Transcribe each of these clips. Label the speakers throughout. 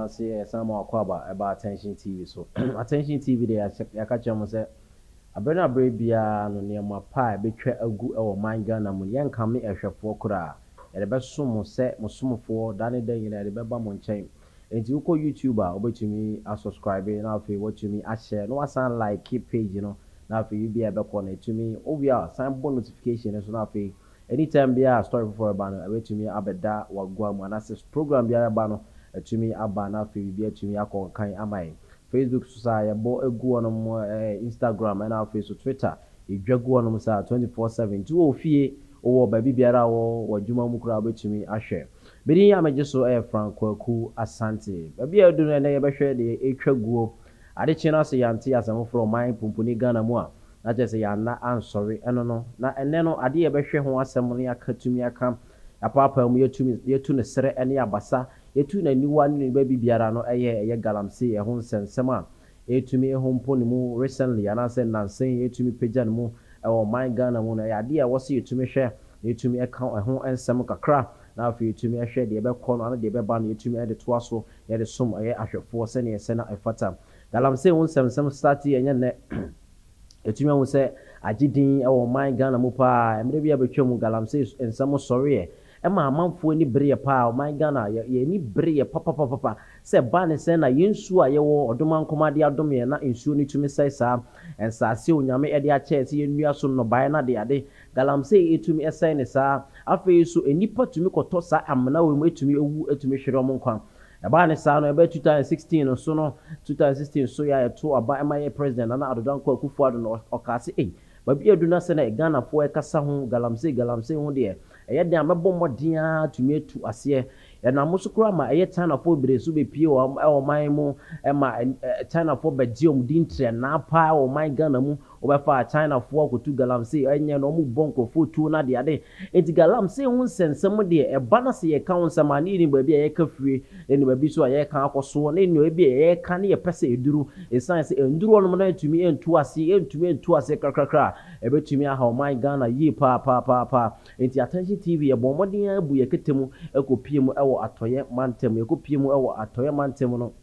Speaker 1: no ase yɛsan ma wakɔ aba ɛba Attention TV so. Attention TV deɛ, yɛaka kyerɛ mo sɛ abere no abere biara no, nneɛma pa a ɛbɛtwa agu ɛwɔ man Ghana mu no, yɛnkame ɛhwɛfoɔ koraa. Yɛde bɛsom mo sɛ mo somfoɔ da ne da nyinaa, yɛde bɛba mo nkyɛn. Nti wokɔ YouTube a, wobɛtumi asubscribe na afei watumi ahyɛ na wasan like page no, na afei bi a ɛbɛkɔ no ɛtumi wowie a, san bɔ notification no so, na afei anytime biara story foforɔ ɛba no, ɛbɛtumi abɛda wagua mu, anaasɛ program biara ɛba no, ɛtumi aba, na afei biribi atumi akɔ nkan ama yɛn. Facebook so saa, yɛbɔ egu hɔnom, Instagram ɛna afei so Twitter, yɛdwa gu hɔnom saa 24/7. Nti wɔ fie, wowɔ baabi biara a wɔ adwuma mu koraa, wobɛtumi ahwɛ. Bɛdin yi a megye so ɛyɛ Frank Kwaku Asante. Baabi a ɛdu no, ɛnɛ yɛbɛhwɛ deɛ ɛtwa guo. Adekye no ase yɛante asɛm foforɔ ɔman pumpuni Ghana mu a, na kyerɛ sɛ yɛanna ansɔre ɛno no. Na ɛnɛ no, adeɛ yɛbɛhwɛ ho asɛm no, yɛaka tumi aka apaapaa mu, yɛtumi yɛtu ne serɛ ne abasa, yɛtu n'aniwa ne ne baabi biara no, ɛyɛ galamsey ɛho nsɛnsɛm a ɛtumi ɛho mpo ne mu recently anaasɛ nansen yɛtumi pagya ne mu ɛwɔ ɔman Ghana mu no. Ɛyɛ adeɛ a ɛwɔ sɛ yɛtumi hwɛ na yɛtumi ɛka ɛho nsɛm kakra, na afei yɛtumi ɛhwɛ deɛ ɛbɛkɔ no ana deɛ ɛbɛba no, yɛtumi ɛde toa so, yɛde som ɛyɛ ahwɛfoɔ sɛneɛ ɛsɛ na ɛfata. Galamsey ho nsɛmsɛm start ɛnyɛ nnɛ. Yɛtumi ahu sɛ agye din ɛwɔ ɔman Ghana mu paa. Mmerɛ bi a bɛtwa mu, galamsey nsɛm sɔreɛ ɛma amanfoɔ ani bereɛ paa. Ɔman Ghana, yɛni bereɛ papapapapa sɛ ba ne sɛ na yɛn nsuo a yɛwɔ ɔdoma nkɔmade adom yɛn, na nsuo no tumi sɛe saa nsaase Onyame ɛde akyɛ sɛ yɛnnua so nnɔbaeɛ no ade galamsey ɛtumi ɛsɛe ne saa. Afei so nnipa tumi kɔtɔ saa amena wɔ mu, ɛtumi ewu, ɛtumi hwere ɔmo nkwa. Ɛbaa ne saa no, ɛbɛyɛ 2016 no so no, 2016 so yɛ a yɛto aba ɛma yɛ President Nana Addo Dankwa Akufo Addo no, ɔkaa sɛ, ei, baabi adu na sɛ na Ghanafoɔ ɛkasa ho galamsey galamsey ho deɛ, ɛyɛ den a mɛbɔ mmɔden ara tumi atu aseɛ. Ɛnam so koraa ma ɛyɛ Chinafoɔ bebree so bɛpie wɔ ɛwɔ ɔman mu, ɛma Chinafoɔ bɛgye wɔn din trɛnaa paa wɔ ɔman Ghana mu. Wɔbɛfa Chinafoɔ akɔtu galamsey, ɛnyɛ na wɔn bɔ nkurɔfoɔ tuo na adeade. Nti galamsey ho nsɛnsɛm deɛ, ɛba na sɛ yɛka ho nsɛm a, ne yɛnim baabi a yɛka firi, ne ne baabi so a yɛka akɔ soɔ, ne nea ebi a yɛka ne yɛpɛ sɛ eduru. Ɛsiane sɛ nduru hɔnom na ntumi ntu ase, ntumi ntu ase kakrakra a, ɛbɛtumi aha ɔman Ghana yie paapaapaa. Nti Attention TV yɛbɔ mmɔden abu yɛ kete mu ɛkɔpie mu ɛwɔ Atɔyɛ mantam. Yɛkɔpie mu ɛwɔ Atɔyɛ mantam no,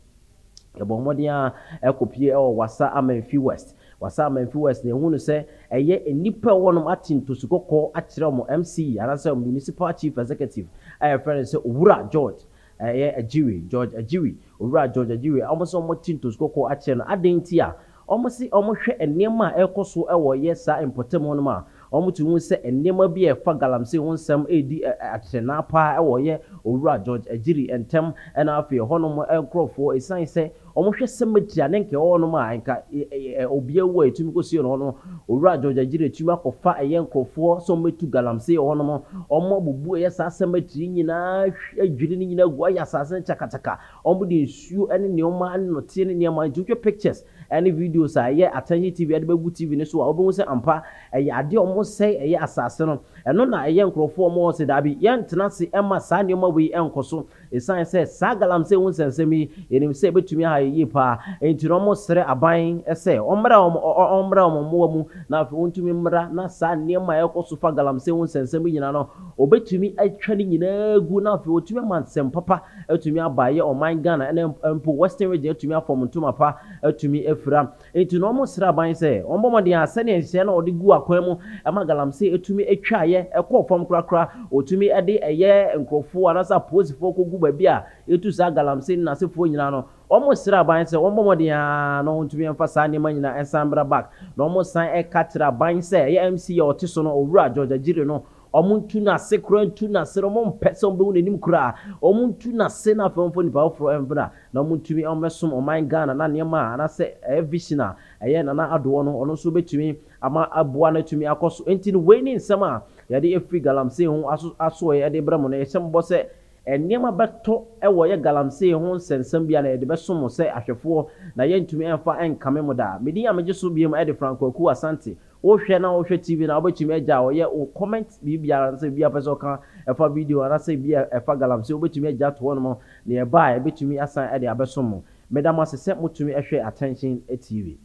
Speaker 1: yɛbɔ mmɔden a ɛkɔpie ɛwɔ Wasa Amenfi West. Wasa Amenfi West na ehu no sɛ ɛyɛ nnipa a wɔnom ate ntosi kɔkɔɔ akyerɛ wɔn MCE anaasɛ Municipal Chief Executive a yɛfrɛ no sɛ Owura George ɛyɛ Agyiri, George Agyiri, Owura George Agyiri. Wɔn nso wɔn te ntosi kɔkɔɔ akyerɛ no adan ti a wɔn si wɔn hwɛ nneɛma a ɛrekɔ so ɛwɔ yɛ saa mpɔtam hɔnom a, wɔn te hu sɛ nneɛma bi a ɛfa galamsey ho nsɛm redi atrenaa paa ɛwɔ yɛ Owura George Agyiri ntɛm. Ɛna afei hɔnom nkurɔfoɔ, ɛsiane sɛ wɔhwɛ cemetery a ne nka ɛwɔ hɔnom a nka obiara wu a ɛtumi kɔsie no hɔ no, Owura George Agyiri atumi akɔfa ɛyɛ nkurɔfoɔ sɛ wɔmɛtu galamsey wɔ hɔnom. Wɔn abubu ɛyɛ saa cemetery nyinaa, adwiri no nyinaa gu, ayɛ asase no kyakakyaka. Wɔn de nsuo ne nneɛma ne nɔteɛ ne nneɛma. Nti wotwa pictures ɛne videos a ɛyɛ Attention TV ɛde bɛgu TV no so a, wobɛhu sɛ ampa ɛyɛ adeɛ a wɔn sɛe ɛyɛ asase no. Ɛno na ɛyɛ nkurɔfoɔ wɔn wɔ sɛ daabi, yɛntena ase ɛma saa nneɛma wei ɛnkɔ so, ɛsiane sɛ saa galamsey ho nsɛnsɛm yi, yɛnim sɛ ɛbɛtumi aha yie paa. Nti no wɔn srɛ aban sɛ ɔmmra wɔn, ɔmmra wɔn mmoa mu, na afei wɔntumi mmra na saa nneɛma a ɛkɔ so fa galamsey ho nsɛnsɛm yi nyinaa no, wɔbɛtumi atwa ne nyinaa gu, na afei wɔtumi ama nsɛm papa atumi aba ɛyɛ ɔman Ghana ɛna mpo Western Region atumi afɔm ntoma pa atumi afira. Nti no wɔn srɛ aban sɛ wɔn bɔ mmɔden a sɛdeɛ nhyehyɛeɛ na wɔde gu akwan mu ɛma galamsey atumi atwaeɛ ɛkɔɔ fam korakora, wɔtumi ɛde ɛyɛ nkurɔfoɔ anaasɛ apolisifoɔ kɔgu baabi a ɛtu saa galamsey ne n'asefoɔ nyinaa no. Wɔn srɛ aban sɛ wɔn bɔ mmɔden a na wɔntumi mfa saa nneɛma nyinaa ɛnsan mbra back, na wɔn san ɛka kyerɛ aban sɛ ɛyɛ MC a ɔte so no, Owura George Agyiri no, wɔn ntu n'ase koraa, ntu n'ase no. Wɔn mpɛ sɛ wɔn bɛhu n'anim koraa. Wɔn ntu n'ase na afei wɔn fɔ nipa foforɔ ɛmfra na wɔn ntumi wɔn bɛsom ɔman Ghana na nneɛma a anaasɛ ɛyɛ vision a ɛyɛ Nana Adoɔ no, ɔno nso bɛtumi ama aboa no atumi akɔ so. Nti no wei ne nsɛm a yɛde efiri galamsey ho aso asoɔ yɛde brɛ mo no. Yɛhyɛ mo bɔ sɛ nneɛma bɛtɔ ɛwɔ yɛ galamsey ho nsɛnsɛm bi a na yɛde bɛsom mo sɛ ahwɛfoɔ, na yɛntumi ɛmfa ɛnkame mo daa. Medin a megye so biem ɛde Franco Aku Asante. Wohwɛ na wohwɛ TV na wobɛtumi agya a ɔyɛ wo comment biribiara sɛ biribi a pɛ sɛ ɔka ɛfa video anaasɛ biribi a ɛfa galamsey, wobɛtumi agya to hɔnom na ɛba a, ɛbɛtumi asan ɛde abɛsom mo. Meda mo ase sɛ motumi ɛhwɛ Attention TV.